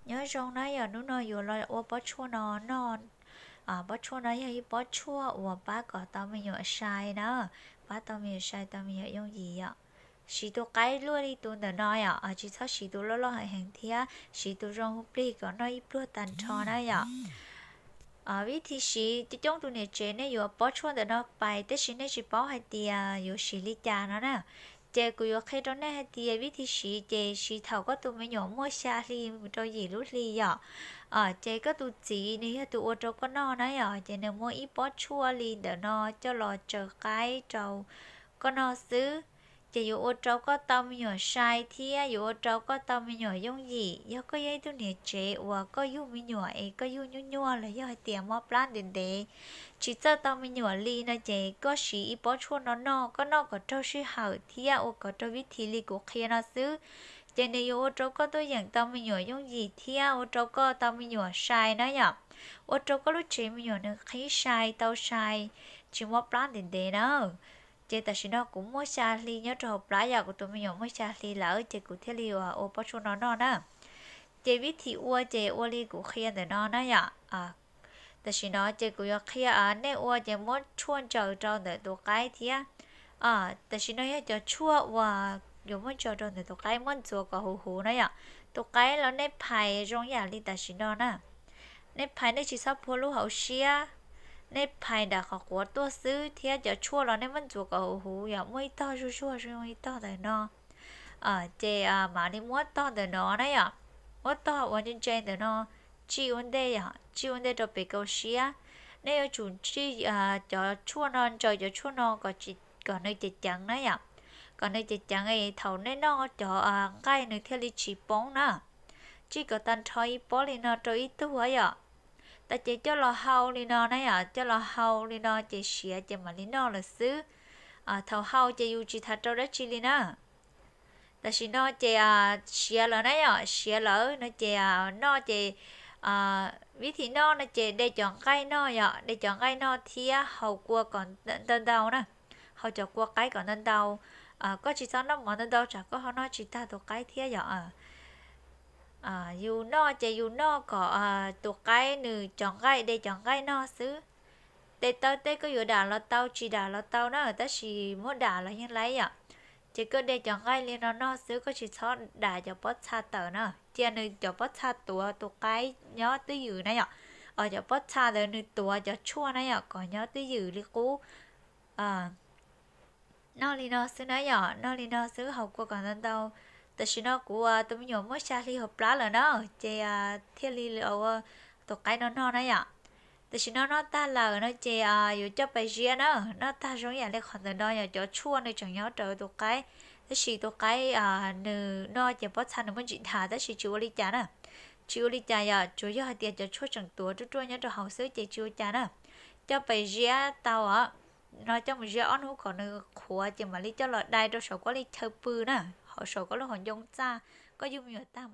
Nyob zoo na yom, hnub no yuav los ua pob tshuaj no noj. Pob tshuaj no yog ib pob tshuaj uas pab kom tau me nyuam sai na, pab tau me nyuam sai tau me nyuam yooj yim yom. Siv tus qaib luaj li tus ntawm no yom, tsis txhob siv tus loj loj heev heev thiab siv tus zoo plig kom noj ib pluag tag nrho na yom. Vib thib siv, coob coob tus niam tsev nej yuav pob tshuaj ntawm no pais tab sis nej tsis paub hais tias yuav siv li cas no na. Ces kuv yuav qhia rau nej hais tias vib thib siv ces siv thaum koj tus me nyuam muaj xya hli rau yim lub hli yom. Ces koj tus txiv nws yog tus ua rau koj noj na yom, ces nws muab ib pob tshuaj li ntawm no coj los tsaws qaib rau koj noj xwb. Ces yuav ua rau koj tau me nyuam sai thiab yuav ua rau koj tau me nyuam yooj yim. Yog koj yog ib tug niam tsev uas koj yug me nyuam es koj yug nyuaj nyuaj los yog hais tias mob plab ntev ntev, tsis txawj tau me nyuam li no ces koj siv ib pob tshuaj no noj, koj noj kom raug sij hawm thiab ua kom raug vib thib li kuv qhia no xwb. Ces nws yuav ua rau koj tuaj yeem tau me nyuam yooj yim thiab ua rau koj tau me nyuam sai na yom. Ua rau koj lub tsev me nyuam nws qhib sai tau sai, tsis mob plab ntev ntev na. Ces tam sim no kuv muaj xya hli nyob rau hauv plab yom, kuv tus me nyuam muaj xya hli lawm ces kuv thiaj li ua pob tshuaj no noj na. Ces vib thib ua ces ua li kuv qhia ntawm no na yom. Tam sim no ces kuv yuav qhia nej ua ces muab tshuaj ntsaws rau ntawm tus qaib thiab. Tam sim no yog cov tshuaj uas yuav muab ntsaws rau ntawm tus qaib, muab ntxuav kom huv huv na yom. Tus qaib los nej phais zoo yam li tam sim no na. Nej phais nej tsis txhob phua lub hauv siab, nej phais nram qhov quav tuaj xwb thiab cov tshuaj los nej muab ntxuav kom huv huv yom, muaj ib tog zuag zuag zoo ib tog ntawm no. Ces mam li muab tog ntawm no na yom, muab tog uas ntse ntse ntawm no tsij ua ntej yom, tsij ua ntej rau pem kaum siab. Nej yuav tsum tsij cov tshuaj no, ntsaws cov tshuaj no kom nws ceev ceev na yom, kom nws ceev ceev es thaum nej noj cov nqaij nws thiaj li tsis poob na. Tsij kom tag nrho ib pob li no rau ib tug yom. Tas ces coj los hau li no na yom, coj los hau li no ces siav ces mam li noj lawm xwb. Thaum hau ces yus tsis tham rau dab tsi li na. Tam sim no ces siav lawm na yom, siav lawm no ces noj ces vib thib noj no ces de cov nqaij noj yom, de cov nqaij noj thiab hau kua kom ntau ntau na, hau cov kua qaib kom ntau ntau. Koj tsis txhob noj mov ntau ntau tsam koj ho noj tsis tag tus qaib thiab yom. Yus noj ces yus noj kom tus qaib nws cov nqaij, de cov nqaij noj xwb. Tes taw tej koj yuav dam los tau, tsis dam los tau na, tab sis muab dam los yeej laib yom. Ces koj de cov nqaij li no noj xwb, koj tsis txhob dam cov pob txha tawm na, cia nws cov pob txha tuav tus qaib nyob twj ywm na yom. Cov pob txha ntawd nws tuav cov tshuaj na yom, kom nyob twj ywm li qub. Noj li no xwb na yom, noj li no xwb, hau kua kom ntau ntau. Tam sim no kuv tus me nyuam muaj xya hli hauv plab lawm na, ces thiaj li ua tus qaib no noj na yom. Tam sim no noj tag lawm no ces yuav coj pais ziab na, noj tag zoo yam li qhov ntawm no yom, cov tshuaj nws tseem nyob rau tus qaib, tab sis tus qaib nws noj ces pob txha nws muaj ntsis dhas tab sis tsis ua li cas na. Tsis ua li cas yom, tsuas yog hais tias cov tshuaj tseem tuav ruaj ruaj nyob rau hauv xwb ces tsis ua cas na. Coj pais ziab tau os, no coj mus ziab ob hnub kom nws qhuav ces mam li coj los dai rau saum koj li chaw pw na, hauv saum koj lub hauv ncoo txaj, koj yug me nyuam tag